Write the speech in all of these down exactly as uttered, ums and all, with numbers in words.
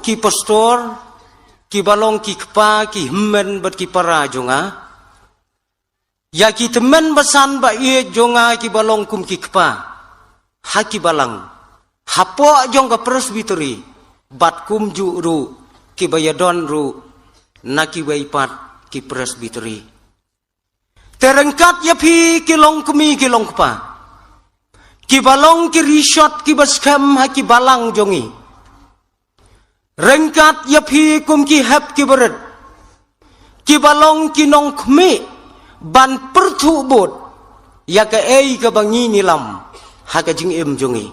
ki pastor, ki ba long ki kpa, ki hynmen bad ki para jong nga, ïa ki tymmen basan ba ïeit jong nga ki ba long kum ki kpa ha ki balang hapoh jong ka presbytery, bad kumjuh ruh ki ba ïadon ruh na kiwei pat ki presbytery. Te ryngkat ïa phi ki long kmie ki long kpa, ki ba long ki rishot ki ba skhem ha ki balang jong ngi, ryngkat ïa phi kum ki hep ki barit, ki ba long ki nongkhmih ban pyrthuh bud ïa kaei ka ba ngi ngi lam ha ka jingim jong ngi.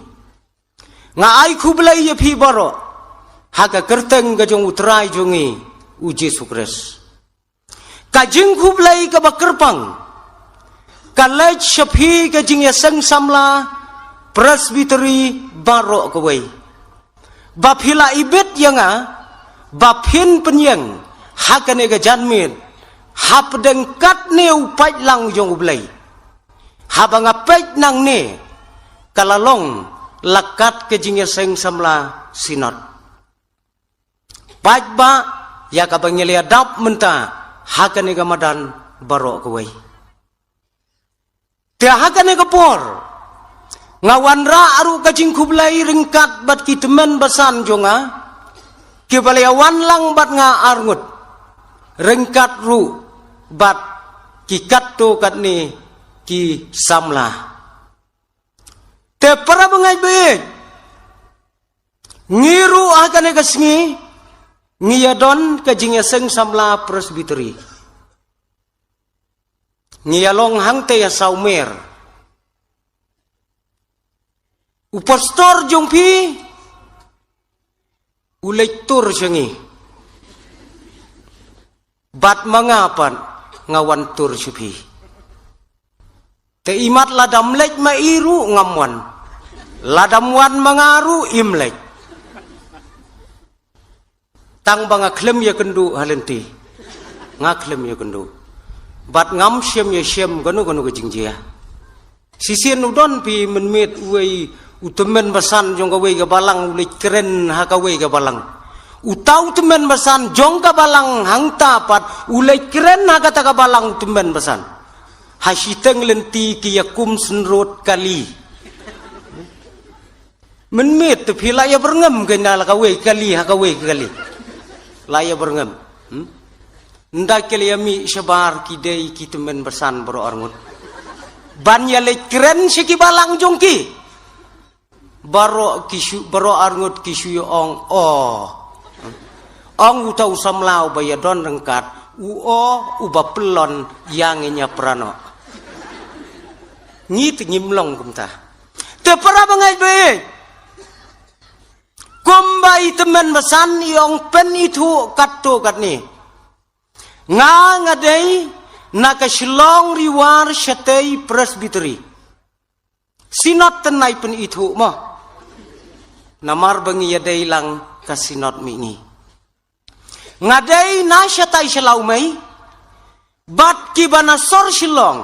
Nga ai khublei ïa phi baroh ha ka kyrteng ka jong U Trai jong ngi, U Jisu Khrist. Ka jingkhublei ka ba kyrpang ka leit sha phi ka jingïaseng samla presbytery baroh kawei, ba phi la ibit ïa nga ba phin pynïeng ha kane ka janmiet hapdeng katne u paidlang jong U Blei. Haba nga peit nangne, ka la long la kat ka jingïaseng samla synod. Paidbah, ïa ka ba ngi la ïadap mynta ha kane ka madan baroh kawei. Te ha kane ka por nga wanrah ruh ka jingkhublei ryngkat bad ki tymmen basan jong nga ki ba la ïawan lang bad nga arngut, ryngkat ruh bad ki katto katne ki samla. Te para bangeit baieit, ngi ruh ha kane ka sngi ngi ïadon ka jingïaseng samla presbytery. Ngi ïalong hangtei ha Sawmer. U pastor jong phi u leit tur sha ngi, bad ma nga pat nga wan tur sha phi. Te imat lada ym leit ma i ruh ngam wan, lada ym wan ma nga ruh im leit. Tang ba nga khlem ïakynduh ha lynti, nga khlem ïakynduh. Bad ngam shym ïashem kano kano ka jingjia. Shisien u don phi mynmiet uwei u tymmen basan jong kawei ka balang u leit kren ha kawei ka balang. Uta u tymmen basan jong ka balang hangta pat u leit kren ha kata ka balang u tymmen basan. Ha shiteng lynti ki ïakum synrut kali. Mynmiet te phi la ïabyrngem kein na la kawei kali ha kawei kali. La ïabyrngem. Hmm? Nda ki la ïamih shabar ki dei ki tymmen basan baroh arngut ban ïaleit kren sha ki balang jong ki. Baroh ki shu, baroh arngut ki shu ïa ong, oh. Ong uta u samla uba ïadon ryngkat, u oh uba pyllun ïa ngi ñia prano. Ngi te ngim long kumta. Te para bangeit baieit, kumba i tymmen basan i ong pynithuh katto katne. Nga nga dei na ka Shillong Riwar Shatei Presbytery. Synod te nai pynithuh mo. Namar ba ngi ïadei lang ka synod mihngi. Nga dei na shatai sha Lawmei, bad ki ba na sor Shillong,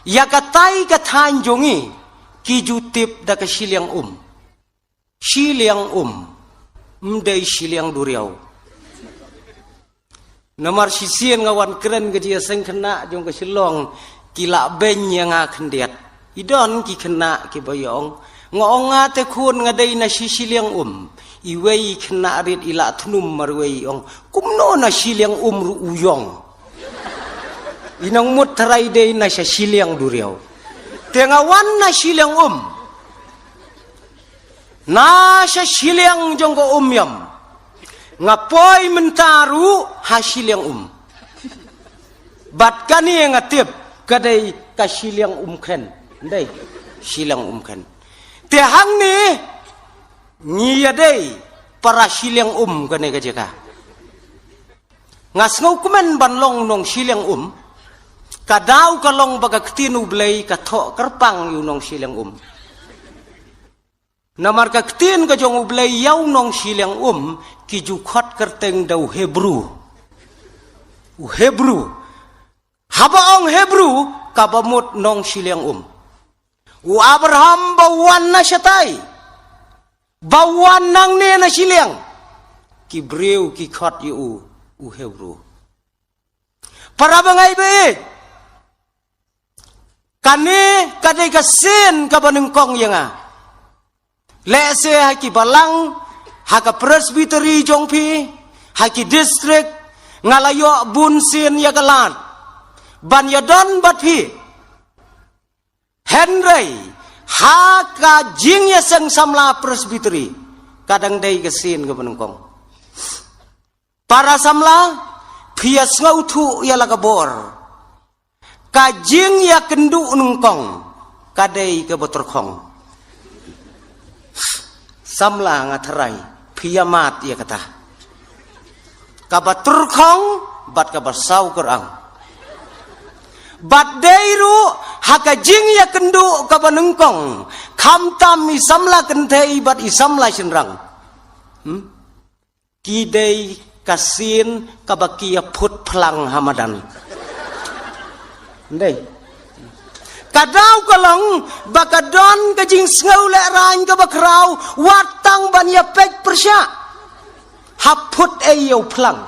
ïa katai ka thaiñ jong ngi ki ju tip da ka Shiliang Um. Shiliang Um, ym dei Shiliang Duriaw. Namar shisien nga wan kren ka jingïaseng khynnah jong ka Shillong, ki la beiñ ïa nga khyndiat. I don ki khynnah ki ba ïa ong, nga ong nga te khun nga dei na shi Shiliang Um. Iwei i khynnah rit i la thnum mar iwei i ong, kumno na Shiliang Um ruh u ïong. I nang mut tharai dei na sha Shiliang Duriaw. Te nga wan na Shiliang Um. Na sha Shiliang jong ka Um Ïam. Nga poi mynta ruh ha Shiliang Um. Bad kane nga tip ka dei ka Shiliang Um Khen. Dei Shiliang Um Khen. Te hangne ngi ïadei para Shiliang Um kane ka jaka. Nga sngewkmen ban long nong Shiliang Um. Ka daw ka long ba ka ktien U Blei ka thoh kyrpang ïa u nong Shiliang Um. Namar ka ktien ka jong U Blei ïa u nong Shiliang Um ki ju khot kyrteng da u Hebru. U Hebru. Haba ong Hebru, kaba mut nong Shiliang Um. U Abraham ba wan na shatai, ba wan nangne na Shiliang. ki briew ki khot ïa u, u Hebru. Para bangeit ba ïeit, kane ka dei ka sien kaba nyngkong ïa nga. Lehse ha ki balang, ha ka presbytery jong phi, ha ki district, nga la ïoh bun sien ïa ka lad ban ïadon bad phi. Hynrei ha ka jingïaseng samla presbytery, ka dang dei ka sien kaba nyngkong. Para samla, phi ïa sngewthuh ïa la ka bor. Ka jingïakynduh nyngkong ka dei kaba tyrkhong. Samla, nga tharai phi ïa mad ïa kata. Kaba tyrkhong bad kaba saw kyrang. Bad dei ruh ha ka jingïakynduh kaba nyngkong, khamtam i samla kynthei bad i samla shynrang. Hmm? Ki dei ka sien kaba ki ïa phut phlang ha madan. Ndei. Ka daw ka long ba ka don ka jingsngew lehraiñ kaba khraw, wat tang ban ïa peit pyrshah. Ha phut ei ïa u phlang.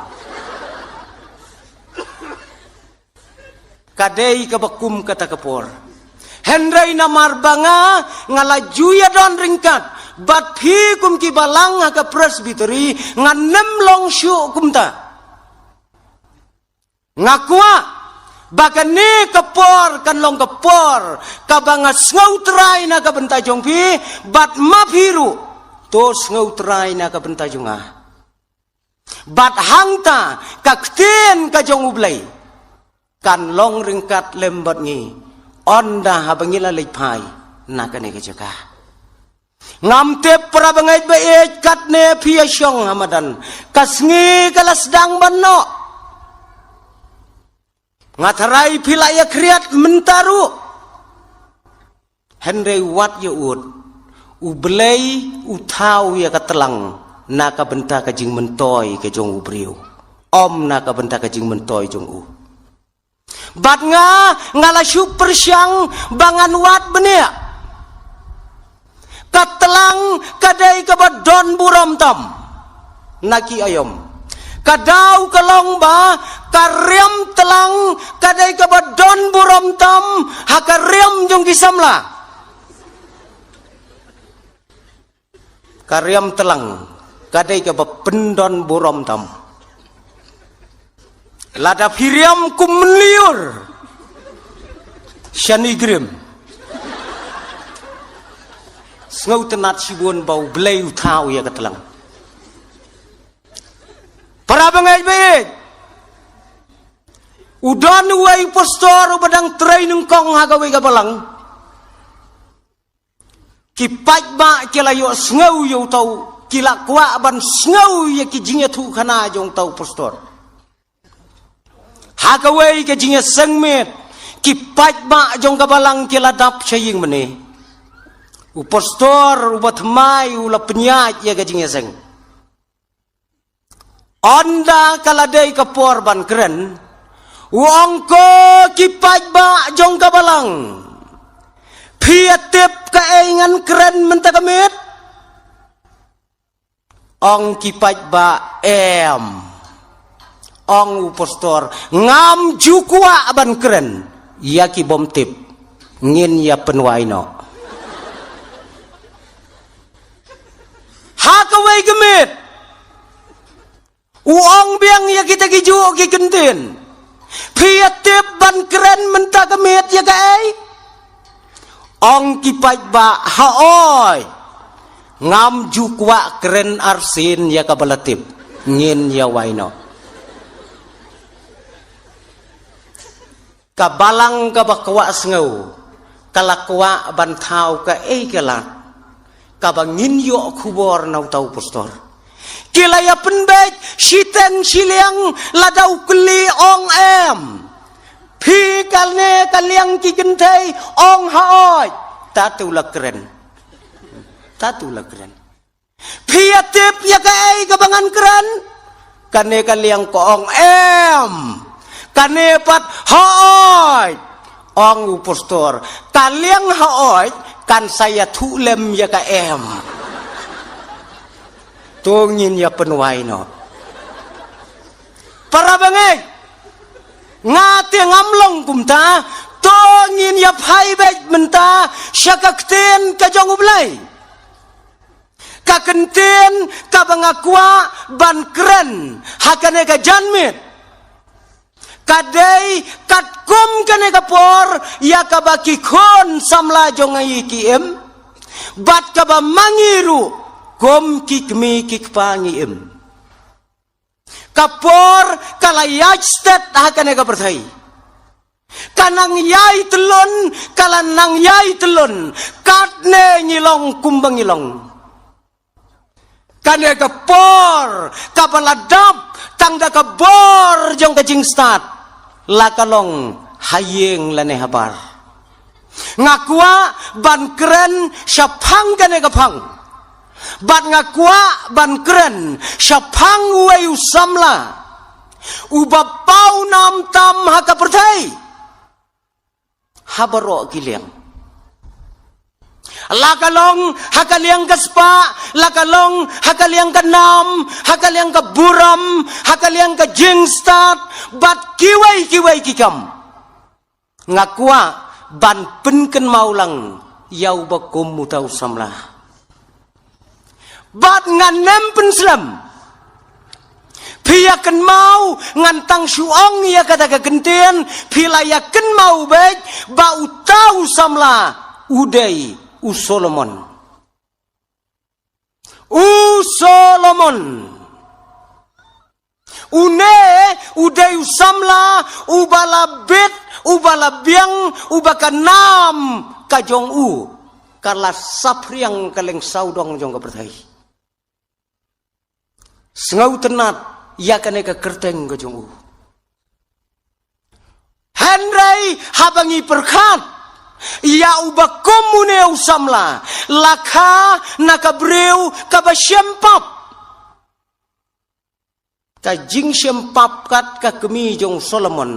Ka dei kaba kum kata ka por. Hynrei namar ba nga, nga la ju ïadon ryngkat bad phi kum ki balang ha ka presbytery, ngam nym long shuh kumta. Nga kwah ba kane ka por kan long ka por kaba nga sngewtrai na ka bynta jong phi, bad ma phi ruh to sngewtrai na ka bynta jong nga. Bad hangta ka ktien ka jong U Blei kan long ryngkat lem bad ngi, ynda haba ngi la leit phai na kane ka jaka. Ngam tip para bangeit ba ïeit katne phi ïa shong ha madan, ka sngi ka la sdang ban noh. Nga tharai phi la ïa khriat mynta ruh. Hynrei wat ïa ud, U Blei u thaw ïa ka tlang na ka bynta ka jingmyntoi ka jong u briew, ym na ka bynta ka jingmyntoi jong u. Bad nga, nga la shu pyrshang ba ngan wad bniah. Ka tlang ka dei kaba don burom tam na ki aïom. Ka daw ka long ba ka riam tlang ka dei kaba don burom tam ha ka riam jong ki samla. Ka riam tlang ka dei kaba pyndon burom tam. Lada phi riam kum mynliur, shani grim. Sngewtynnat shibun ba U Blei u thaw ïa ka tlang. Para bangeit ba ïeit, u don uwei u pastor uba dang trei nyngkong ha kawei ka balang. Ki paidbah ki la ïohsngew ïa uta u, ki la kwah ban sngew ïa ki jingïathuhkhana jong uta u pastor. Ha kawei ka jingïaseng miet, ki paidbah jong ka balang ki la dap sha ïing mane. U pastor uba thymmai u la pynïaid ïa ka jingïaseng. Ynda ka la dei ka por ban kren, u ong, ko ki paidbah jong ka balang, phi ïa tip kaei ngan kren mynta ka miet? Ong ki paidbah, em. Ong u pastor, ngam ju kwah ban kren ïa ki bym tip, ngin ïa pynwai noh. Ha kawei ka miet, u ong biang ïa kita kijuh ki kyntien, phi ïa tip ban kren mynta ka miet ïa kaei? Ong ki paidbah, haoid, ngam ju kwah kren arsien ïa kaba la tip, ngin ïa wai noh. Ka balang kaba kwah sngew, ka la kwah ban thaw kaei ka lad kaba ngin ïoh khubor na uta u pastor. Ki la ïa pynbeit shiteng shiliang, lada u kylli, ong, em. Phi, kane ka liang ki kynthei, ong, haoid. Tatu la kren. Tatu la kren. Phi ïa tip ïa kaei kaba ngan kren? Kane ka liang ka ong, em. Kane pat, haoid. Ong u pastor, ka liang haoid kan sa ïathuh lem ïa ka em. To ngin ïa pynwai noh. Para bangeit, nga te ngam long kumta, to ngin ïa phai beit mynta sha ka ktien ka jong U Blei. Ka kyntien kaba nga kwah ban kren ha kane ka janmiet, ka dei katkum kane ka por ïa kaba ki khun samla jong ngi ki im, bad kaba ma ngi ruh kum ki kmie ki kpa ngi im. Ka por ka la ïaid stet ha kane ka pyrthei. Ka nang ïai tylun, ka la nang ïai tylun. Katne ngi long kumba ngi long. Kane ka por kaba la dap tang da ka bor jong ka jingstad, la ka long ha ïing lane ha bar. Nga kwah ban kren shaphang kane ka phang. Bad nga kwah ban kren shaphang uwei u samla uba paw nam tam ha ka pyrthei, ha baroh ki liang. La ka long ha ka liang ka spah, la ka long ha ka liang ka nam, ha ka liang ka burom, ha ka liang ka jingstad, bad kiwei kiwei ki kam. Nga kwah ban pynkynmaw lang ïa uba kum uta u samla. Bad ngan ym pynslem. Phi ïa kynmaw, ngan tang shu ong ïa kata ka kyntien, phi la ïa kynmaw beit ba uta u samla u dei u Solomon. U Solomon. Une u dei u samla uba la bit, uba la biang, uba ka nam ka jong u ka la saphriang ka lyngsawdong jong ka pyrthei. Sngewtynnad ïa kane ka kyrteng ka jong u. Hynrei haba ngi pyrkhat ïa uba kum une u samla, la kha na ka briew kaba shem pap. Ka jingshem pap kat ka kmie jong Solomon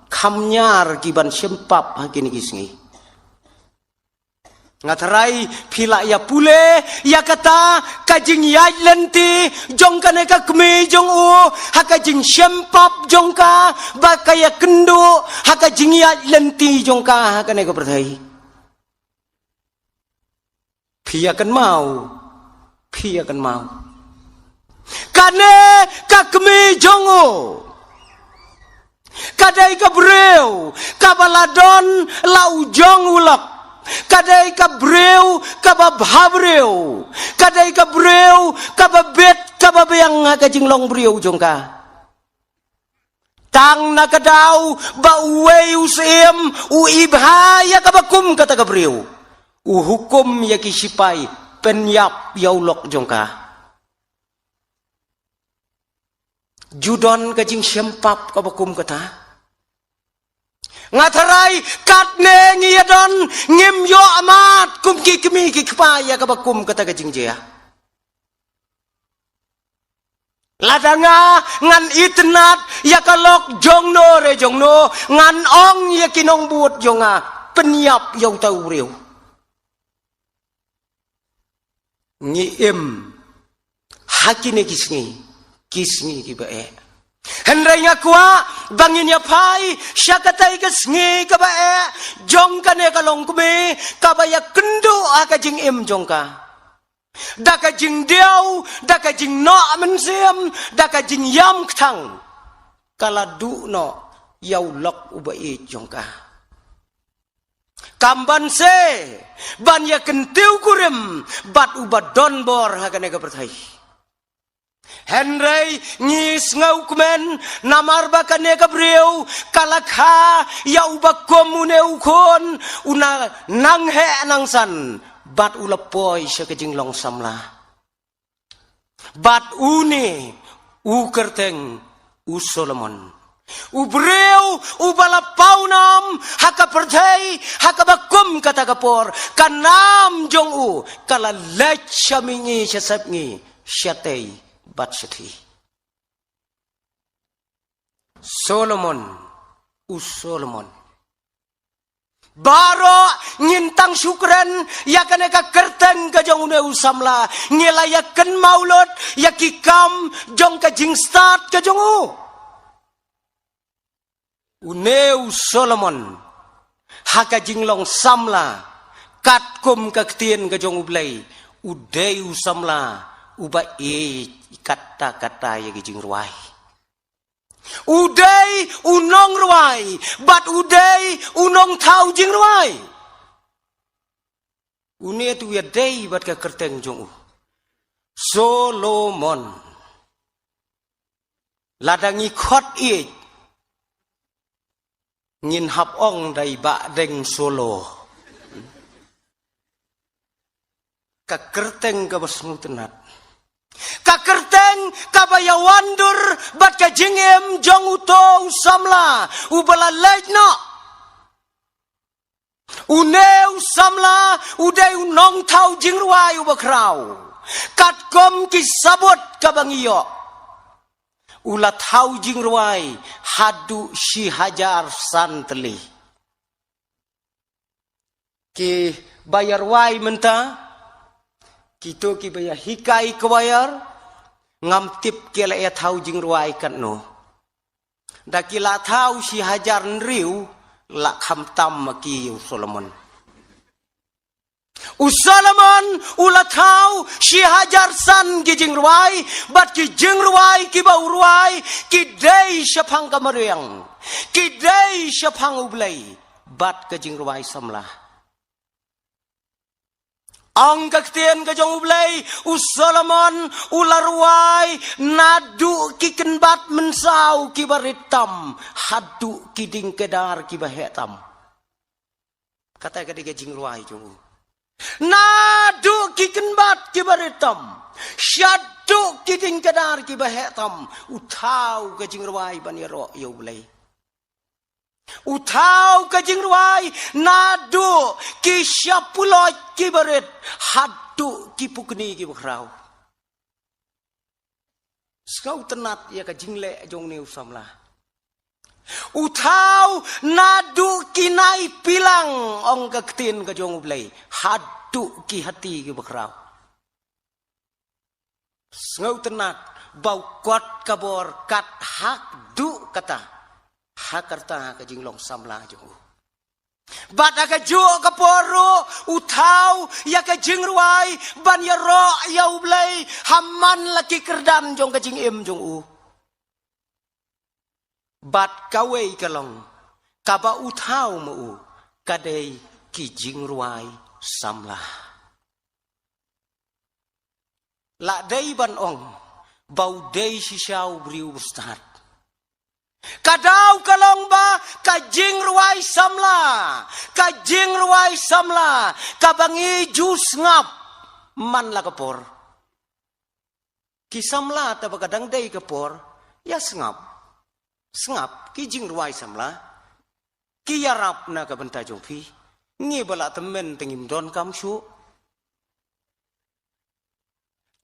kham ñiar ki ban shem pap ha kine ki sngi. Nga tharai phi la ïa pule ïa kata ka jingïaid lynti jong kane ka kmie jong u ha ka jingshem pap jong ka, ba ka ïa kynduh ha ka jingïaid lynti jong ka ha kane ka pyrthei. Phi ïa kynmaw, phi ïa kynmaw. Kane ka kmie jong u ka dei ka briew kaba la don la u jong u lok. Ka dei ka briew kaba bhabriew. Ka dei ka briew kaba bit kaba biang ha ka jinglong briew jong ka. Tang na ka daw ba uwei u syiem u ibha ïa kaba kum kata ka briew, u hukum ïa ki sipai pynïap ïa u lok jong ka. Ju don ka jingshem pap kaba kum kata? Nga tharai katne ngi ïa don, ngim ïoh mad kum ki kmie ki kpa ïa kaba kum kata ka jingjia. Lada nga ngan itynnad ïa ka lok jongno re jongno, ngan ong ïa ki nongbud jong nga, pynïap ïa uta u briew. Ngi im ha kine ki sngi, ki sngi kiba eh. Hynrei nga kwah ba ngin ïa phai sha katei ka sngi kaba eh jong kane ka longkmie kaba ïa kynduh ha ka jingim jong ka. Da ka jingdiaw, da ka jingnoh mynsiem, da ka jingïam kthang, ka la duh noh ïa u lok uba ïeit jong ka. Kam ban se ban ïa kyntiew kurim bad uba don bor ha kane ka pyrthei. Hynrei ngi sngewkmen namar ba kane ka briew ka la kha ïa uba kum une u khun, u na nang heh nang san bad u la poi sha ka jinglong samla. Bad une u kyrteng u Solomon. U briew uba la paw nam ha ka pyrthei ha kaba kum kata ka por, ka nam jong u ka la leit sha mihngi sha sepngi, shatei bad shathie. Solomon, u Solomon. Baroh ngin tang shu kren ïa kane ka kyrteng ka jong une u samla, ngi la ïa kynmaw lut ïa ki kam jong ka jingstad ka jong u. Une u Solomon, ha ka jinglong samla, katkum ka ktien ka jong U Blei, u dei u samla uba ïeit katta katta ïa ki jingrwai. U dei u nongrwai bad u dei u nongthaw jingrwai. Une te u ïadei bad ka kyrteng jong u Solomon. Lada ngi khot ïeit, ngin hap ong da i Bahdeng Solo. Ka kyrteng kaba sngewtynnat, ka kyrteng kaba ïawandur bad ka jingim jong uto u samla uba la leit noh. Une u samla u dei u nongthaw jingrwai uba khraw. Katkum ki sabut kaba ngi ïoh, u la thaw jingrwai haduh shi hajar san tylli. Kiba ïarwai mynta, kito kiba ïahikai choir, ngam tip ki la ïathaw jingrwai katno. Da ki la thaw shi hajar hynriew, la khamtam ma ki ïa u Solomon. U Solomon u la thaw shi hajar san ki jingrwai, bad ki jingrwai kiba u rwai ki dei shaphang ka mariang, ki dei shaphang U Blei, bad ka jingrwai samla. Ong ka ktien ka jong U Blei, u Solomon u la rwai naduh ki kynbat mynsaw kiba rit tam haduh ki dieng kedar kiba heh tam. Kata ka dei ka jingrwai jong u. Naduh ki kynbat kiba rit tam, shaduh ki dieng kedar kiba heh tam, u thaw ka jingrwai ban ïaroh ïa U Blei. U thaw ka jingrwai naduh ki shapulot kiba rit haduh ki pukni kiba khraw. Sngewtynnat ïa ka jingleh jong une u samla. U thaw naduh ki nai pilang, ong ka ktien ka jong U Blei, haduh ki hati kiba khraw. Sngewtynnat ba u kot ka bor kat haduh kata, ha kata ka jinglong samla jong u. Bad ha kajuh ka por ruh u thaw ïa ka jingrwai ban ïaroh ïa U Blei ha man la ki kyrdan jong ka jingim jong u. Bad kawei ka long kaba u thaw ma u, ka dei ki jingrwai samla. La dei ban ong ba u dei shisha u briew ba stad. Ka daw ka long ba ka jingrwai samla, ka jingrwai samla kaba ngi ju sngap man la ka por. Ki samla te ba ka dang dei ka por, ïa sngap. Sngap, ki jingrwai samla ki ïarap na ka bynta jong phi. Ngi ba la tymmen te ngim don kam shuh.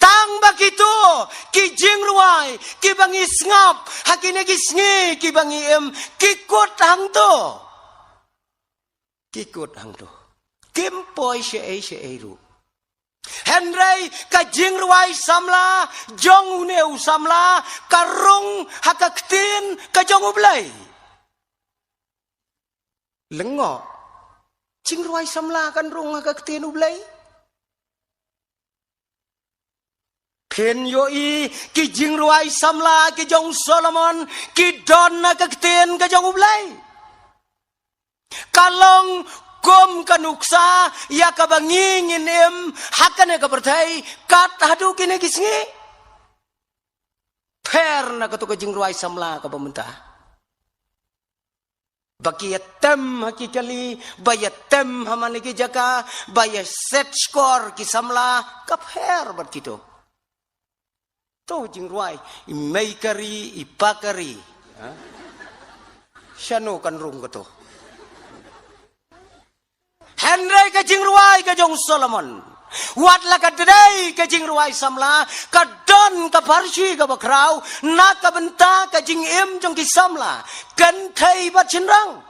Tang ba kito ki jingrwai kiba ngi sngap ha kine ki sngi kiba ngi im, ki kut hangto. Ki kut hangto. Kim poi shaei shaei ruh. Hynrei ka jingrwai samla jong une u samla ka rung ha ka ktien ka jong U Blei. Lyngngoh, jingrwai samla kan rung ha ka ktien U Blei? Phin ïohi ki jingrwai samla ki jong Solomon ki don ha ka ktien ka jong U Blei. Ka long kum ka nuksa ïa kaba ngi ngin im ha kane ka pyrthei kat haduh kine ki sngi. Pher na kato ka jingrwai samla kaba mynta. Ba ki ïa tem ha ki kali, ba ïa tem ha man la ki jaka, ba ïa set skor ki samla, ka pher bad kito. To jingrwai, i mei kari, i pa kari. Ha? Shano kan rung kato. Hynrei ka jingrwai ka jong Solomon, wat la ka dei ka jingrwai samla, ka don ka pharshi kaba khraw na ka bynta ka jingim jong ki samla, kynthei bad shynrang.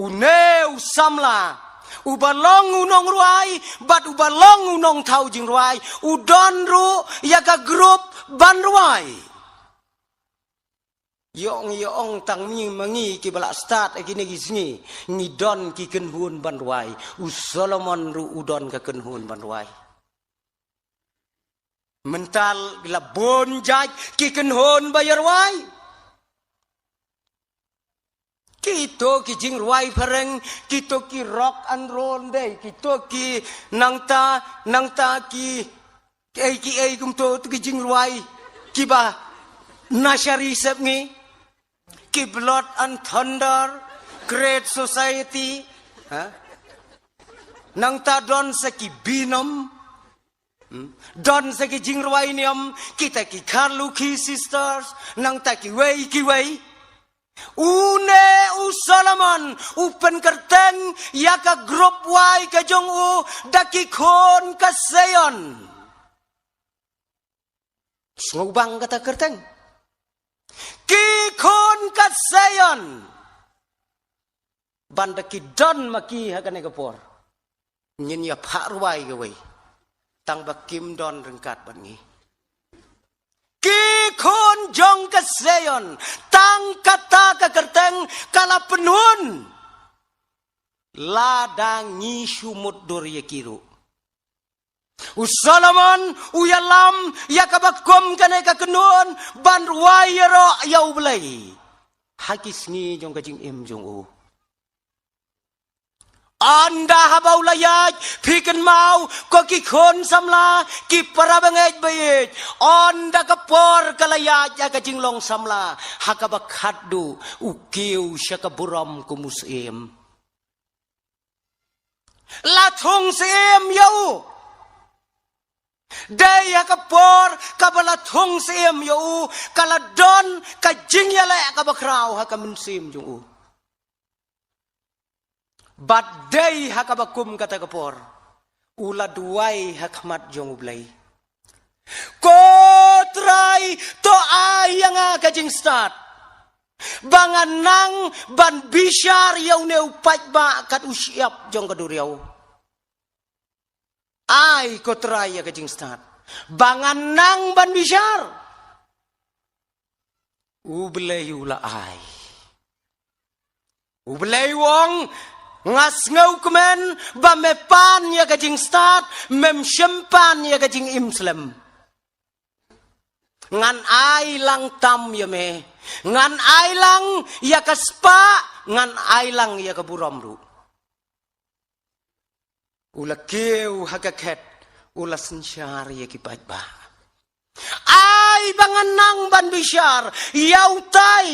Une u samla uba long u nongrwai bad uba long u nongthaw jingrwai, u don ruh ïa ka grup ban rwai. Ïong ïong tang ngi ma ngi ki ba la stad ha kine ki sngi, ngi don ki kynhun ban rwai. U Solomon ruh u don ka kynhun ban rwai. Mynta la bun jait ki kynhun ba ïa rwai. Kito ki jingrwai phareng, kito ki rock and roll dei, kito ki nangta, nangta ki, ki ei, ki ei kumto, to ki jingrwai, ki ba nursery sep ngi, ki Blood and Thunder, Great Society, ha? Nangta don sa ki Venom, hmm? Don sa ki jingrwai niam, kita ki Karluki Sisters, nangta kiwei kiwei. Une u Solomon u pynkyrteng ïa ka grup wai ka jong u da ki khun ka Sion. Sngewbang kata kyrteng. Ki khun ka Sion. Ban da ki don ma ki ha kane ka por. Ngin ïa phah rwai kawei. Tang ba kim don ryngkat bad ngi. Ki khun jong ka Sion, tang kata ka kyrteng ka la pynhun. Lada ngi shu mutdur ïa ki ruh. U Solomon u ïalam ïa kaba kum kane ka kynhun ban rwai ïaroh ïa U Blei ha ki sngi jong ka jingim jong u. Ynda haba u la ïaid, phi kynmaw, ko ki khun samla, ki para bangeit baieit. Ynda ka por ka la ïaid ïa ka jinglong samla, ha kaba khatduh u kiew sha ka burom kum u syiem. La thung syiem ïa u. Dei ha ka por kaba la thung syiem ïa u, ka la don ka jingïaleh kaba khraw ha ka mynsiem jong u. Bad dei ha kaba kum kata ka por, u la duwai ha khmat jong U Blei. Ko Trai, to ai ïa nga ka jingstad ba ngan nang ban bishar ïa une u paidbah kat u shyiap jong ka duriaw. Ai ko Trai ïa ka jingstad ba ngan nang ban bishar. U Blei u la ai. U Blei u ong, nga sngewkmen ba me pan ïa ka jingstad, mem shym pan ïa ka jingim slem. Ngan ai lang tam ïa me. Ngan ai lang ïa ka spah, ngan ai lang ïa ka burom ruh. U la kiew ha ka khet, u la synshar ïa ki paidbah. Ai ba ngan nang ban bishar ïa utai.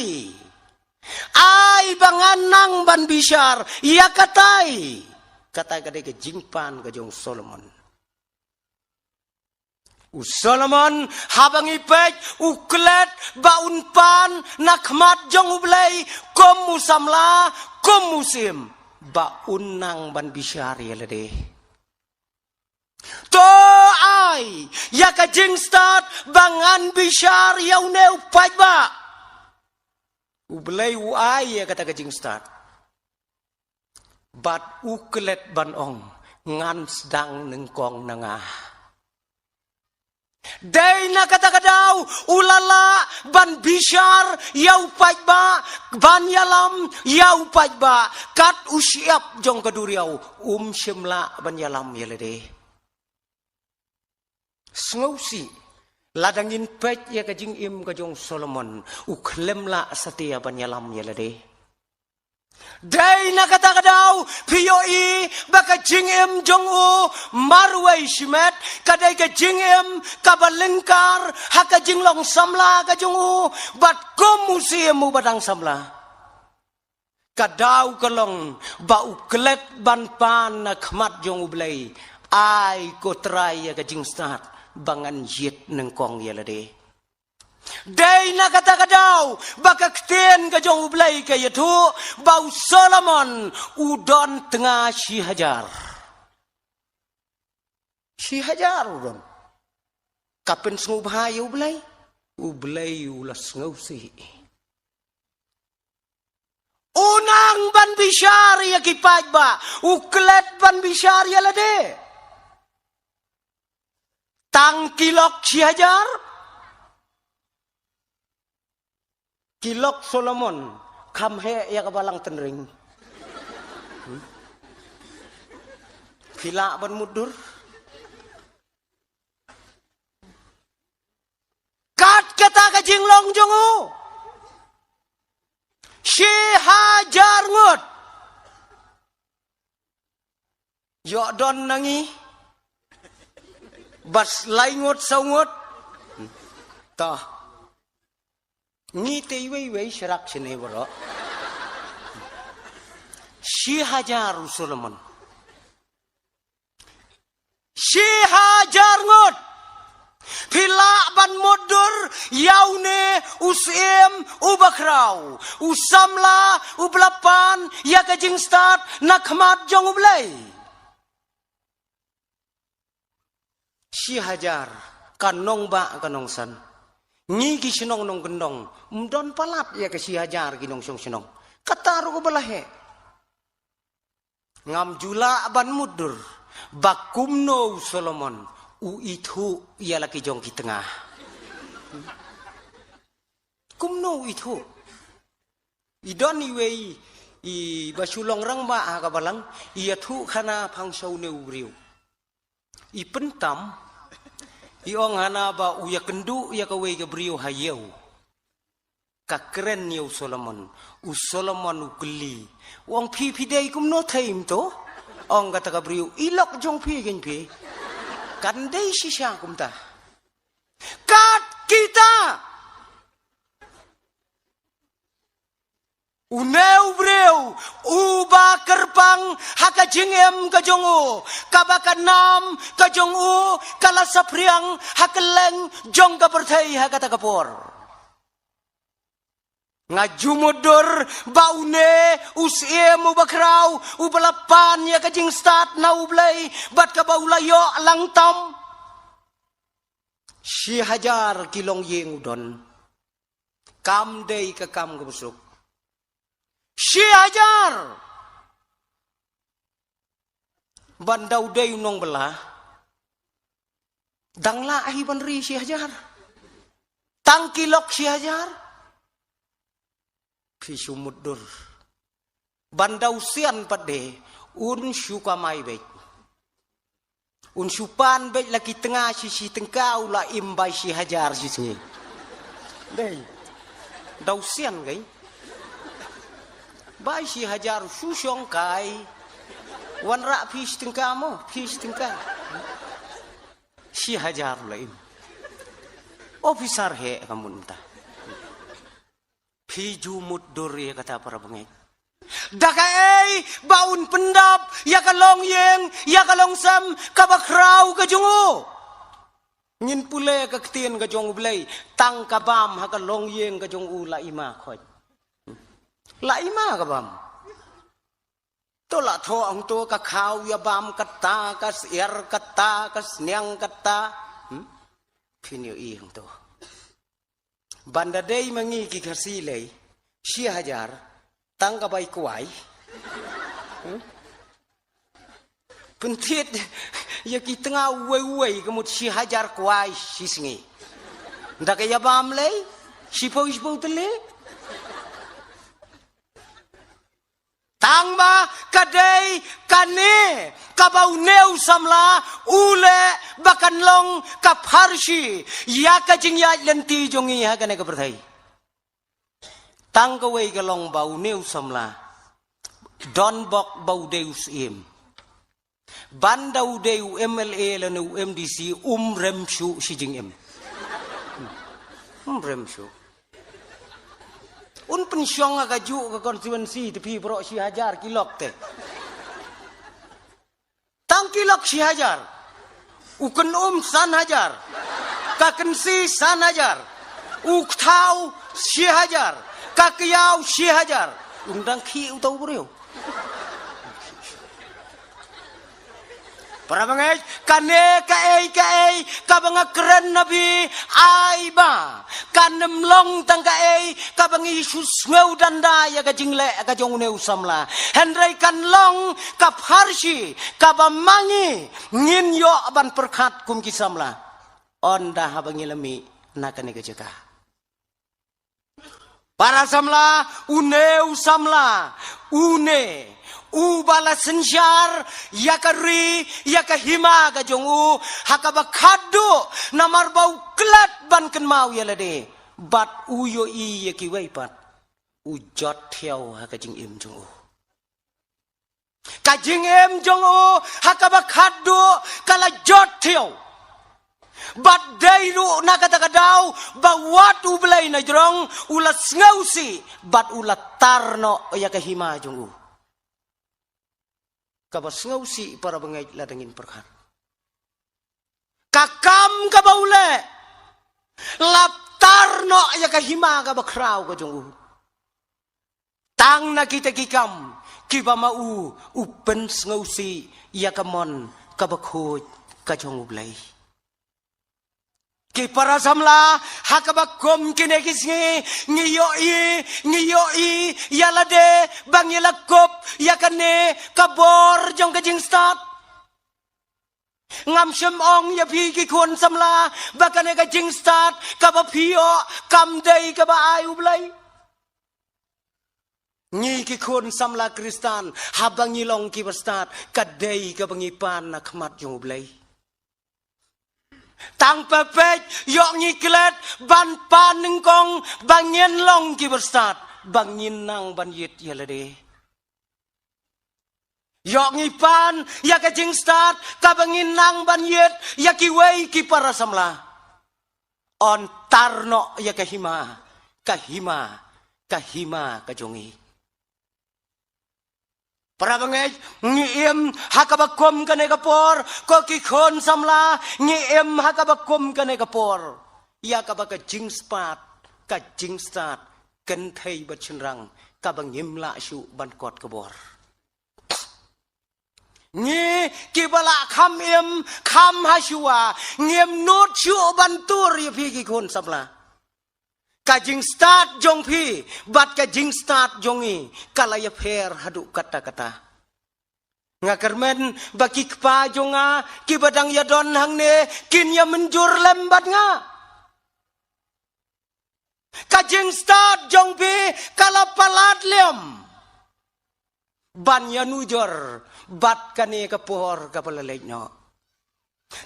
Ai ba ngan nang ban bishar ïa katai. Katai ka dei ka jingpan ka jong Solomon. U Solomon, haba ngi peit, u klet ba un pan na khmat jong U Blei kum u samla, kum u syiem, ba un nang ban bishar ïa lade. To ai ïa ka jingstad ba ngan bishar ïa une u paidbah. U Blei u ai ïa kata ka jingstad. Bad u klet ban ong, ngan sdang nyngkong na nga. Dei na kata ka daw u la lah ban bishar ïa u paidbah, ban ïalam ïa u paidbah kat u shyiap jong ka duriaw, um shym lah ban ïalam ïa lade. Sngewsih, lada ngin peit ïa ka jingim ka jong Solomon, u khlem lah satia ban ïalam ïa lade. Dei na kata ka daw phi ïohi ba ka jingim jong u marwei shimet, ka dei ka jingim kaba lyngkar ha ka jinglong samla ka jong u, bad kum u syiem uba dang samla. Ka daw ka long ba u klet ban pan na khmat jong U Blei, ai ko Trai ïa ka jingstad ba ngan jied nyngkong ïa lade. Dei na kata ka daw ba ka ktien ka jong U Blei ka ïathuh ba u Solomon u don tnga shi hajar. Shi hajar u don. Ka pynsngewbha ïa U Blei. U Blei u la sngewsih. U nang ban bishar ïa ki paidbah, u klet ban bishar ïa lade. Tang ki lok shi hajar. Ki lok Solomon, kham heh ïa ka balang tynring. Hmm? Phi lah ban mutdur. Kat kata ka jinglong jong u. Shi hajar ngut. Ïoh don na ngi. Bas lai ngut saw ngut. Tah. Ngi te iwei iwei sharak shane baroh. Shi hajar u Solomon. Shi hajar ngut. Phi lah ban mutdur ïa une u syiem u bakhraw, u samla u ba la pan ïa ka jingstad na khmat jong U Blei. Shi hajar, ka nongbah ka nongsan. Ngi ki shnong nongkyndong, ym don palat ïa ka shi hajar ki nongshong shnong. Kata ruh kaba la heh. Ngam ju lah ban mutdur ba kumno u Solomon u ithuh ïa la ki jong ki tnga. Kumno u ithuh? I don iwei i ba shu long rangbah ha ka balang, i ïathuh khana phang sha une u briew. I pyntam, i ong hana ba u ïakynduh ïa kawei ka briew ha ïew. Ka kren ïa u Solomon, u Solomon u kylli. U ong phi phi dei kumno thei mynta? Ong kata ka briew, i lok jong phi kein phi. Kan dei shisha kumta. Kat kita. Une u briew, uba kyrpang ha ka jingim ka jong u, kaba ka nam ka jong u ka la saphriang ha kylleng jong ka pyrthei ha kata ka por. Nga ju mutdur ba une u syiem u bakhraw, uba la pan ïa ka jingstad na U Blei, bad kaba u la ïoh lang tam. Shi hajar ki longïing u don. Kam dei ka kam kaba suk. Shi hajar. Ban da u dei u nongbylla. Dang lah hi ban ri shi hajar. Tang ki lok shi hajar. Phi shu mutdur. Ban da u sian pat de, un shu kamai beit. Un shu pan beit la ki tnga shi shi tyngka, u la im bai shi hajar shi sngi. Dei. Da u sian kai. Bai shi hajar shu shong kai. Wanrah phi shi tyngka mo, phi shi tyngka. Shi hajar u la im. Officer heh ka mut mynta. Phi ju mutdur ïa kata para bangeit. Da kaei ba un pyndap ïa ka longïing, ïa ka longsem, kaba khraw ka jong u. Ngin pule ka ktien ka jong U Blei, tang ka bam ha ka longïing ka jong u la i ma khoit. La i ma ka bam. To la thoh hangto ka khaw ïa bam kata, ka syiar kata, ka sniang kata. Hmm? Phin ïohi hangto. Ban da dei ma ngi ki Khasi lei, shi hajar, tang ka bai kwai. Hmm? Pynthied ïa ki tnga uwei uwei ka mut shi hajar kwai shi sngi. Da ka ïa bam lei, shiphew shiphew tylli. Tang ba ka dei kane kaba une u samla u leh ba kan long ka pharshi ïa ka jingïaid lynti jong ngi ha kane ka pyrthei. Tang kawei ka long ba une u samla don bok ba u dei u syiem. Ban da u dei u M L A lane u M D C um rem shuh shi jingim. Um rem shuh. Un pynshong ha kajuh ka constituency te phi baroh shi hajar ki lok te. Tang ki lok shi hajar. U kynum san hajar. Ka kynsi san hajar. U kthaw shi hajar. Ka kyiaw shi hajar. Un dang khih uta u briew. Para bangeit, kane kaei kaei kaba nga kren na phi, ai ba kan ym long tang kaei kaba ngi shu sngew danda ïa ka jingleh ka jong une u samla. Hynrei kan long ka pharshi kaba ma ngi ngin ïoh ban pyrkhat kum ki samla. Ynda haba ngi la mih na kane ka jaka. Para samla, une u samla, une uba la synshar ïa ka ri, ïa ka hima ka jong u ha kaba khatduh, namar ba u klet ban kynmaw ïa lade. Bad u ïohi ïa kiwei pat, u jot thiaw ha ka jingim jong u. Ka jingim jong u ha kaba khatduh ka la jot thiaw. Bad dei ruh na kata ka daw ba wat U Blei na jrong u la sngewsih bad u la tar noh ïa ka hima jong u. Kaba sngewsih para bangeit lada ngin pyrkhat, ka kam kaba u leh la tar noh ïa ka hima kaba khraw ka jong u. Tang na kita ki kam kiba ma u u pynsngewsih ïa ka mon kaba khuid ka jong U Blei. Ki para samla, ha kaba kum kine ki sngi ngi ïohi, ngi ïohi ïa lade ba ngi la kup ïa kane ka bor jong ka jingstad. Ngam shym ong ïa phi ki khun samla ba kane ka jingstad kaba phi ïoh kam dei kaba ai U Blei. Ngi ki khun samla Khristan, haba ngi long kiba stad, ka dei kaba ngi pan na khmat jong U Blei. Tang pepet ïoh ngi klet ban pan nyngkong ba ngin long kiba stad, ba ngin nang ban ïit ïa lade. Ïoh ngi pan ïa ka jingstad kaba ngin nang ban ïit ïa kiwei ki para samla. Yn tar noh ïa ka hima, ka hima, ka hima ka jong ngi. Para bangeit, ngi im ha kaba kum kane ka por, ko ki khun samla, ngi im ha kaba kum kane ka por ïa kaba ka jingstad, ka jingstad kynthei bad shynrang kaba ngim lah shuh ban kot ka bor. Ngi kiba la kham im, kham ha shuwa, ngim nud shuh ban tur ïa phi ki khun samla. Ka jingstad jong phi bad ka jingstad jong ngi ka la ïapher haduh katta katta. Nga kyrmen ba ki kpa jong nga kiba dang ïadon hangne kin ïa mynjur lem bad nga. Ka jingstad jong phi ka la palat lem ban ïanujor bad kane ka por kaba la leit noh.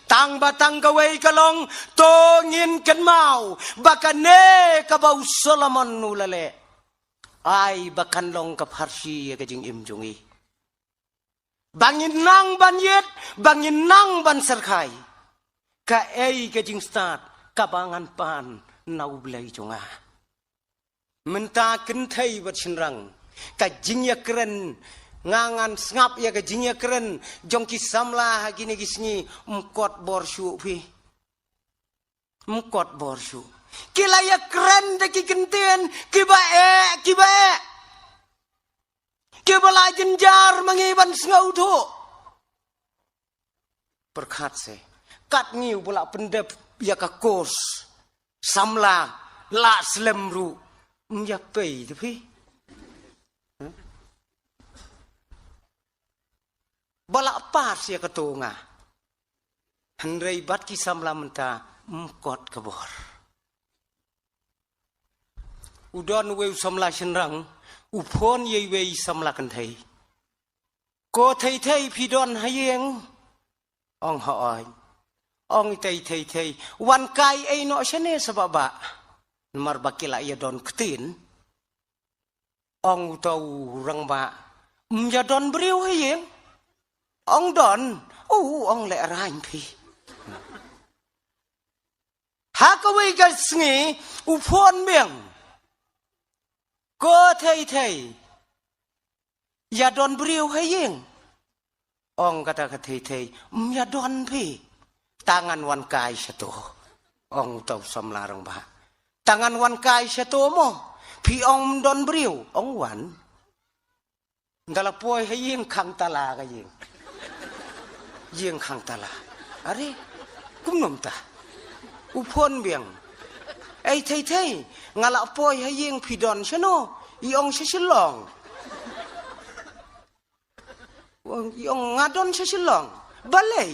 Tang ba tang kawei ka long, to ngin kynmaw ba kane kaba u Solomon u la leh, ai ba kan long ka pharshi ïa ka jingim jong ngi. Ba ngin nang ban ïit, ba ngin nang ban serkhai. Kaei ka jingstad kaba ngan pan na U Blei jong nga? Mynta kynthei bad shynrang, ka jingïakren, nga ngan sngap ïa ka jingïakren jong ki samla ha kine ki sngi, ym kot bor shuh phi. Ym kot bor shuh. Ki la ïakren da ki kyntien kiba eh, kiba eh. Kiba la jynjar ma ngi ban sngewthuh. Pyrkhat se, kat ngi uba la pyndep ïa ka course samla, la slem ruh, ym ïa pei te phi. Ba la pass ïa kato nga. Hynrei bad ki samla mynta ym kot ka bor. U don uwei u samla shynrang, u phone ïa iwei i samla kynthei. Ko Thei Thei, phi don ha ïing? Ong hooid. Ong i Thei Thei, wan kai ei noh shane sa baba. Namar ba ki la ïa don ktien. Ong uto u rangbah, ym ïa don briew ha ïing? Ong don. U ong lehrain phi. Ha kawei ka sngi u phone biang. Ko Thei Thei, ïa don briew ha ïing? Ong kata ka Thei Thei, ym ïa don phi. Ta ngan wan kai shato. Ong uto u samla rangbah, ta ngan wan kai shato mo. Phi ong ym don briew. Ong wan. Nga la poi ha ïing khang tala ka ïing. Ïing khang tala. Are, kumno mynta? U phone biang. Ei Thei Thei, nga la poi ha ïing, phi don shano? I ong sha Shillong. U ong, i ong nga don sha Shillong. Balei?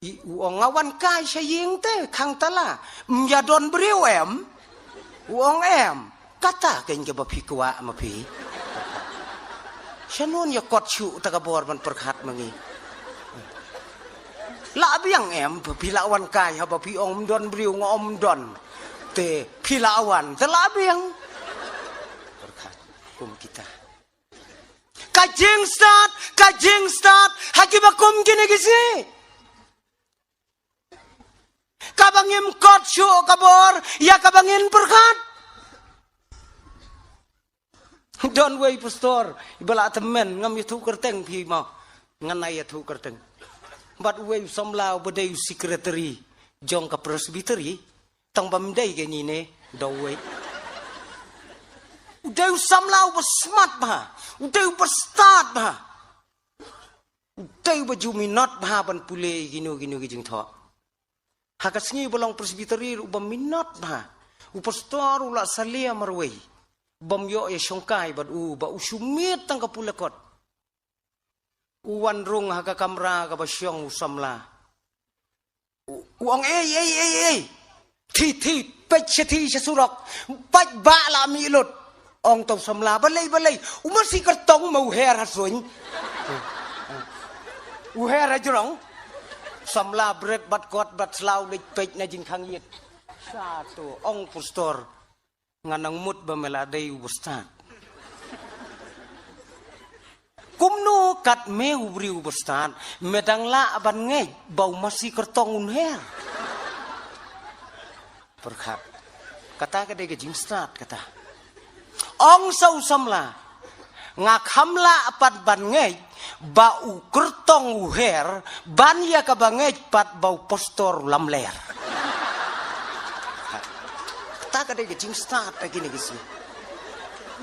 I, u ong nga wan kai sha ïing te khang tala. Ym ïa don briew em? U ong em. Kata kein kaba phi kwah ma phi. Sha non ïa kot shuh ta ka bor ban pyrkhat ma ngi. La biang em ba phi la wan kai haba phi ong ym don briew, nga ong ym don. Te phi la wan te la biang. Pyrkhat kum kita. Ka jingstad, ka jingstad ha kiba kum kine ki sngi. Kaba ngim kot shuh ka bor ïa kaba ngin pyrkhat. Don wei pastor iba la tymmen, ngam ïathuh kyrteng phi mo. Ngan ïathuh kyrteng. Bad wei u samla uba dei u secretary jong ka presbytery. Tang bym dei ka ngi ne, da uwei. U dei u samla uba smat bha, u dei uba stad bha. U dei uba ju minot bha ban pule kino kino ki jingthoh. Ha ka sngi ba long presbytery uba minot bha. U pastor u la salia marwei. Bym ïoh ïa shongkai bad u ba u shu miet tang ka pule kot. U wan rung ha ka kamra kaba shong u samla. U, u ong, "Ei, ei, ei, ei. Thi, thi, peit sha thi sha surok. Peit ba la mih lut." Ong tau samla, "Balei, balei?" "U masi kyrtong ma u her ha suiñ." "U her ha jrong." Samla bret bad kot bad sla u leit peit na jingkhang ïit. Sha to ong pastor. Nga nang mut ba me la dei uba stad. Kumno kat me u briew uba stad, me dang lah ban ngeit ba u masi kyrtong un her. Pyrkhat. Kata ka dei ka jingstad kata. Ong sa u samla. Nga kham lah pat ban ngeit ba u kyrtong u her ban ïa kaba ngeit pat ba u pastor u lamler. Kata ka dei ka jingstad ha kine ki sngi.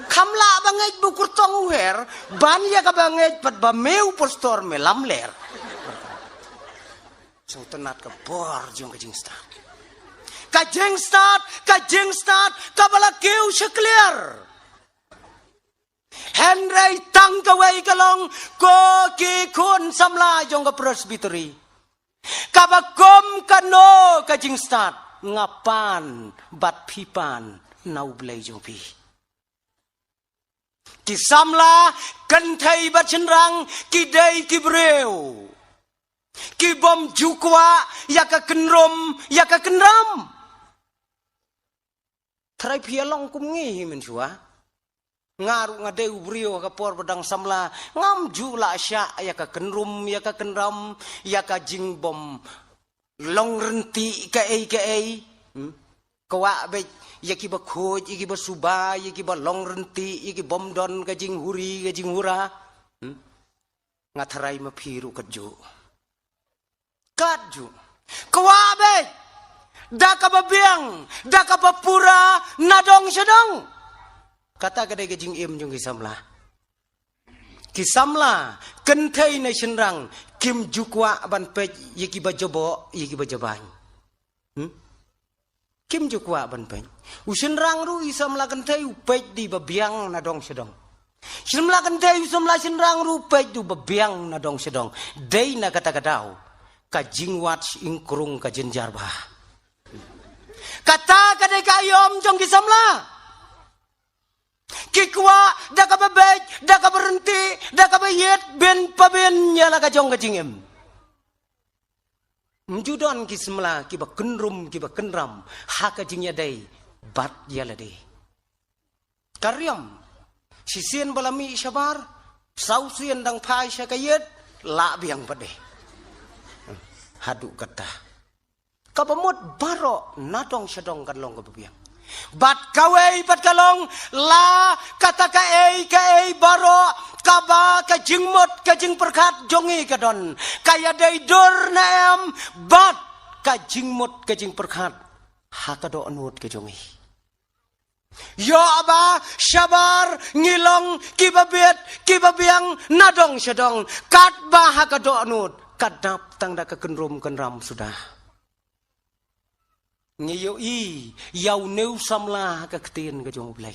Kham lah ba ngeit ba u kyrtong u her ban ïa kaba ngeit pat ba me u pastor me lamler. Sngewtynnat ka bor jong ka jingstad. Ka jingstad, ka jingstad kaba la kiew shakliar. Hynrei tang kawei ka long ko ki khun samla jong ka presbytery. Kaba kum kano ka jingstad nga pan bad phi pan na U Blei jong phi. Ki samla kynthei bad shynrang ki dei ki briew ki bym ju kwah ïa ka kynrum ïa ka kynram. Trai phi ïa long kum ngi hi mynshuwa. Nga ruh nga dei u briew ha ka por ba dang samla, ngam ju lah shah ïa ka kynrum ïa ka kynram, ïa ka jingbym long ryntih kaei kaei. Hmm? Kwah beit ïa kiba khuid, ïa kiba suba, ïa kiba long ryntih, ïa kibym don ka jinghuri ka jinghura. Hmm? Nga tharai ma phi ruh katjuh. Katjuh. Kwah beit da kaba biang, da kaba pura, na dong sha dong. Kata ka dei ka jingim jong ki samla. Ki samla kynthei ne shynrang kim ju kwah ban peit ïa kiba jaboh, ïa kiba jabain. Hmm? Kim ju kwah ban peit. U shynrang ruh, i samla kynthei u peit da i ba biang na dong sha dong. Samla kynthei, u samla shynrang ruh u peit da u ba biang na dong sha dong. Dei na kata ka daw ka jingwad shyieng krung ka jynjar bha. Kata ka dei ka aïom jong ki samla. Ki kwah da kaba beit, da kaba ryntih, da kaba ïit, bin pa bin ïa la ka jong ka jingim. Ym ju don ki samla kiba kynrum kiba kynram ha ka jingïadei bad ïa lade. Ka riam, shisien ba la mih shabar, saw sien dang phai sha ka ïit, la biang pat de. Haduh katta. Kaba mut baroh na dong sha dong kan long kaba biang. Bad kawei pat ka long, la kata kaei kaei baroh kaba ka jingmut ka jingpyrkhat jong ngi ka don, ka ïadei dur ne em bad ka jingmut ka jingpyrkhat ha ka dohnud ka jong ngi. Ïoh ba shabar ngi long kiba bit kiba biang na dong sha dong, katba ha ka dohnud ka dap tang da ka kynrum kynram suda. Ngi ïohi ïa une u samla ha ka ktien ka jong U Blei.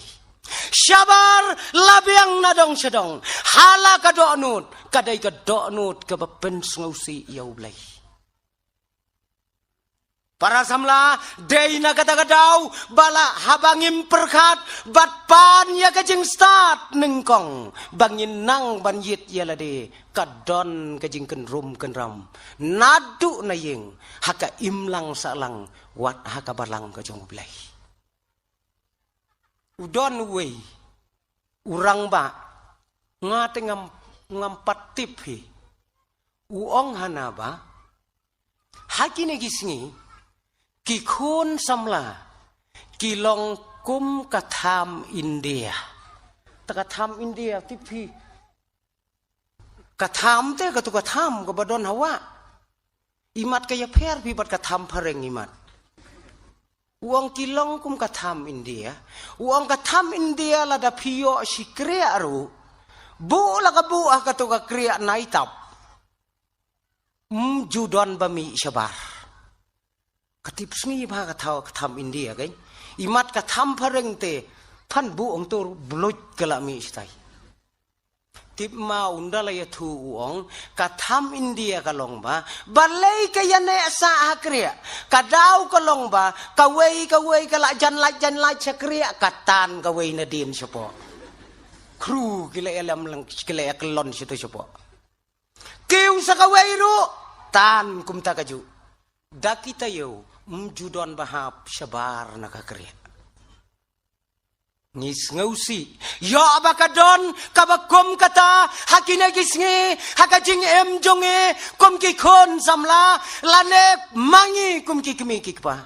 Shabar la biang na dong sha dong, ha la ka dohnud ka dei ka dohnud kaba pynsngewsih ïa U Blei. Para samla, dei na kata ka daw ba la haba ngim pyrkhat bad pan ïa ka jingstad nyngkong ba ngin nang ban ïit ïa lade, ka don ka jingkynrum kynram naduh na ïing, ha ka imlang sahlang, wat ha ka balang ka jong U Blei. U don uwei u rangbah, nga te ngam, ngam pat tip hi. U ong hana ba ha kine ki sngi ki khun samla ki long kum ka tham India. Ta ka tham India, tip hi. Ka tham te, katu ka tham kaba don ha wah. Imat ka ïapher phi bad ka tham phareng imat. U ong ki long kum ka tham India. U ong ka tham India, lada phi ïoh shi kriah ruh, buh la ka buh ha katu ka kriah nai tap, ym ju don ba mih shabar. Ka tip sngi ba ka thaw ka tham India, kan? Imat ka tham phareng te, phan buh ong tur bluit ka la mih shatai. Tip ma unda la ïathuh, u ong ka tham India ka long ba balei ka ïaneh sah ha kriah. Ka daw ka long ba kawei kawei ka la jan lait jan lait sha kriah, ka tan kawei nadien shapoh. Khru ki la ïalam lang, ki la ïakyllon shato shapoh. Kiew sa kawei ruh, tan kumta kajuh. Da kita ïew, ym ju don ba hap shabar na ka kriah. Ngi sngewsih ïoh ba ka don kaba kum kata ha kine ki sngi, ha ka jingim jong ngi kum ki khun samla, lane ma ngi kum ki kmie ki kpa.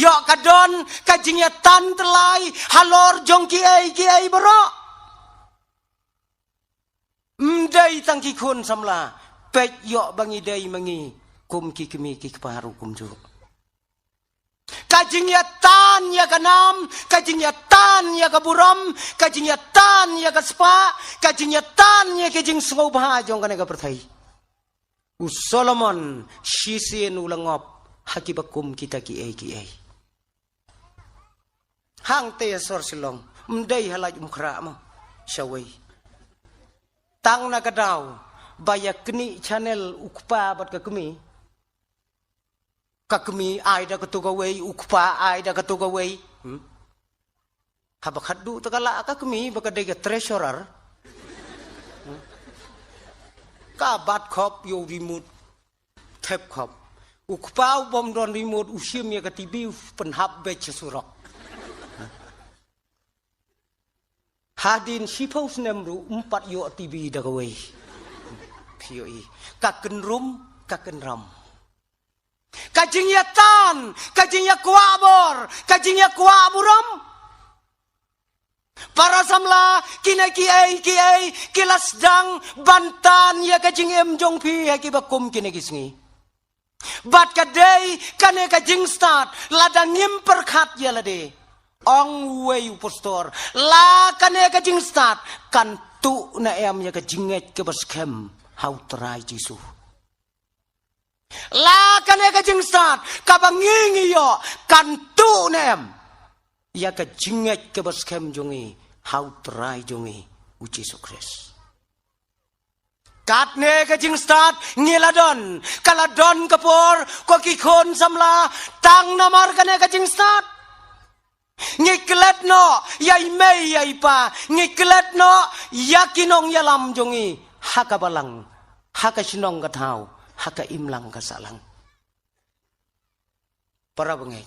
Ïoh ka don ka jingïatan tyllai halor jong kiei kiei baroh. Ym dei tang ki khun samla, peit ïoh ba ngi dei ma ngi kum ki kmie ki kpa ruh kumjuh. Ka jingïatan ïa ka nam, ka jingïatan ïa ka burom, ka jingïatan ïa ka spah, ka jingïatan ïa ka jingsngewbha jong kane ka pyrthei. U Solomon shisien u la ngop ha kiba kum kita kiei kiei. Hangta sor Shillong, ym dei ha Laitumkhrah mo, shawei. Tang na ka daw ba ïa knieh channel u kpa bad ka kmie. Ka kmie ai da katu kawei, u kpa ai da katu kawei. Hmm? Haba khatduh te ka lah ka kmie ba ka dei ka treasurer. Hmm? Ka bat khop ïa u remote. Thep khop. U kpa u bym don remote, u shim ïa ka T V, u pynhap beit sha surok. Hadien shiphew snem ruh ym pat ïoh T V da kawei. Phi ïohi. Ka kynrum, ka kynram. Ka jingïatan, ka jingïakwah bor, ka jingïakwah burom. Para samla, kine kiei kiei ki la sdang ban tan ïa ka jingim jong phi ha kiba kum kine ki sngi. Bad ka dei kane ka jingstad, lada ngim pyrkhat ïa lade. Ong uwei u pastor, la kane ka jingstad kan tuh ne em ïa ka jingngeit kaba skhem ha U Trai Jisu. La kane ka jingstad kaba ngi ngi ïoh kan tuh ne em ïa ka jingngeit kaba skhem jong ngi ha U Trai jong ngi U Jisu Khrist. Katne ka jingstad ngi la don, ka la don ka por, ko ki khun samla, tang namar kane ka jingstad. Ngi klet noh ïa i mei ïa i pa, ngi klet noh ïa ki nongïalam jong ngi ha ka balang, ha ka shnong ka thaw, ha ka imlang ka sahlang. Para bangeit.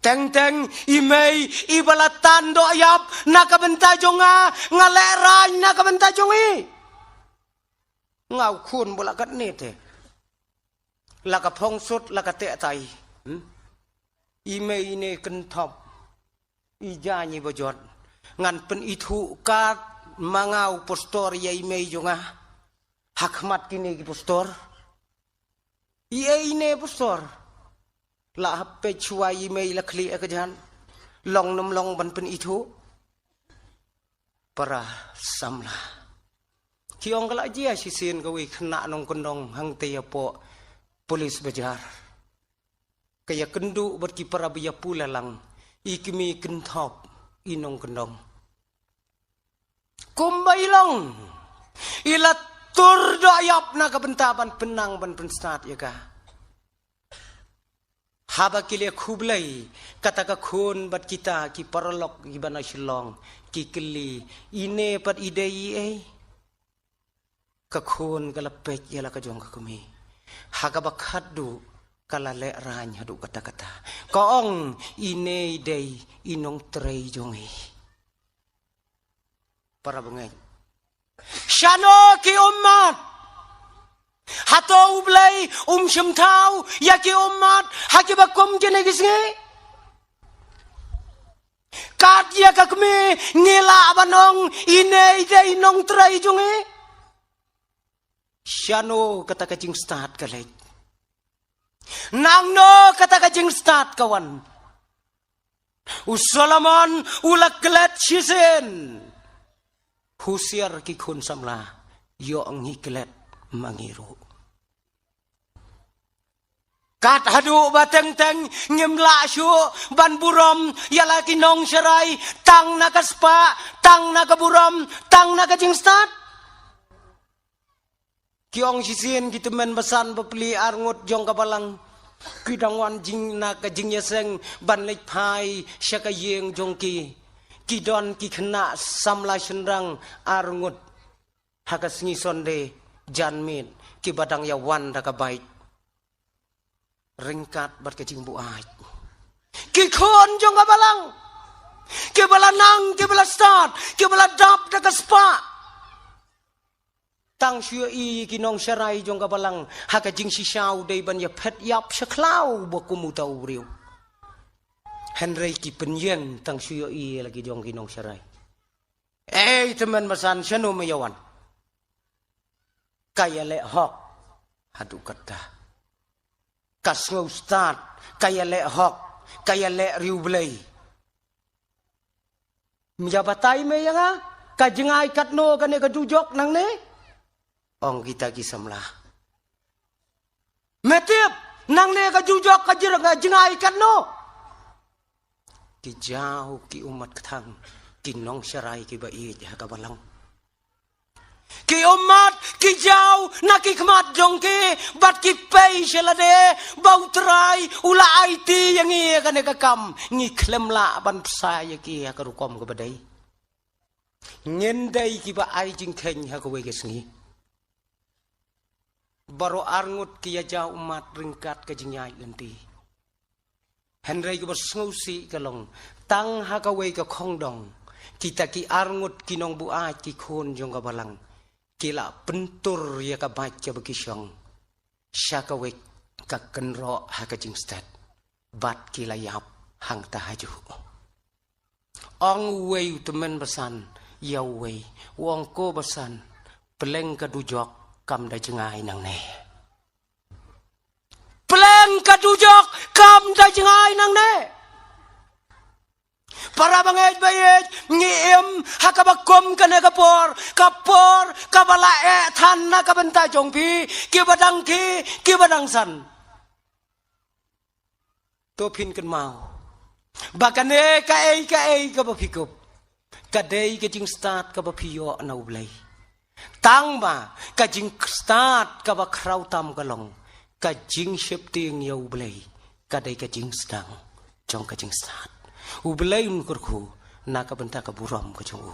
Teng teng i mei iba la tan doh ïap na ka bynta jong nga, nga lehraiñ na ka bynta jong i. Nga u khun ba la katne te. La ka phongsut, la ka teh tai. Hmm? I mei ine kynthop. I jaiñ iba jot. Ngan pynithuh kat ma nga u pastor ïa i mei jong nga ha khmat kine ki pastor. I ei ine pastor. La hap peit shuwa i mei la khlieh ka jan. Long nym long ban pynithuh. Para samla. Ki ong ka la jia shisien kawei khynnah nongkyndong hangtei hapoh Police Bazar. Ka ïakynduh bad ki para ba ïapulang, i kmie kynthop, i nongkyndong. Kumba i long, i la tur doh ïap na ka bynta ban pynnang ban pynstad ïa ka. Haba ki la khublei, kata ka khun bad kita ki paralok kiba na Shillong ki kylli, ine pat i dei i ei? Ka khun ka la peit ïa la ka jong ka kmie. Ha kaba khatduh ka la lehraiñ haduh katta katta. Ka ong, ine i dei i nongtrei jong i. Para bangeit, shano ki ummat? Hato U Blei um shim thaw ïa ki ummat ha kiba kum kine ki sngi? Kat ïa ka kmie ngi lah ban ong, ine i dei i nongtrei jong i. Shano kata ka jingstad ka leit? Nangno kata ka jingstad ka wan? U Solomon u la klet shisien. Husiar ki khun samla, ïoh ngi klet ma ngi ruh. Kat haduh ba teng teng ngim lah shuh ban burom ïa la ki nongsharai, tang na ka spah, tang na ka burom, tang na ka jingstad. Ki ong shisien ki tymmen basan bapli arngut jong ka balang ki dang wan jing na ka jingïaseng ban leit phai sha ka ïing jong ki. Ki don ki khynnah samla shynrang arngut ha ka sngi Sunday janmiet kiba dang ïa wan da ka bike ryngkat bad ka jingbuaid. Ki khun jong ka balang kiba la nang, kiba la stad, kiba la dap da ka spah. Tang shu ïohi ki nongsharai jong ka balang ha ka jingshisha u dei ban ïa phet ïap sha khlaw ba kum uta u briew. Hynrei ki pynïeng tang shu ïohi la ki jong ki nongsharai. Ei tymmen basan, shano me ïa wan? Ka ïaleh hok haduh katta. Ka sngewstad ka ïaleh hok, ka ïaleh riewblei. Ym ïa batai me ïa nga, ka jngai katno kane ka dujok nangne? Ong kita ki samla. Me tip, nangne ka dujok ka jngai katno? Ki jaw ki ummat kthang, ki nongsharai kiba ïeit ha ka balang. Ki ummat ki jaw na ki khmat jong ki bad ki pei sha lade ba U Trai u la aiti ïa ngi ïa kane ka kam, ngi khlem lah ban bsa ïa ki ha ka rukom kaba dei. Ngin dei kiba ai jingkheiñ ha kawei ka sngi. Baroh arngut ki ïa jaw ummat ryngkat ka jingïaid lynti. Hynrei kaba sngewsih ka long, tang ha kawei ka khongdong, kita ki arngut ki nongbuaid ki khun jong ka balang ki la pyntur ïa ka bike kaba ki shong sha kawei ka kynroh ha ka jingstet bad ki la ïap hangta hajuh. Ong uwei u tymmen basan ïa uwei, u ong, ko basan, pleng ka dujok kam da jngai nangne. Pleng ka dujok kam da jngai nangne. Para bangeit ba ïeit, ngi im ha kaba kum kane ka por, ka por kaba la eh than na ka bynta jong phi, kiba dang ki, kiba dang san. To phin kynmaw ba kane kaei kaei kaba phi kup ka dei ka jingstad kaba phi ïoh na U Blei. Tang ba ka jingstad kaba khraw tam ka long ka jingsheptieng ïa U Blei, ka dei ka jingsdang jong ka jingstad. U Blei un kyrkhu na ka bynta ka burom ka jong u.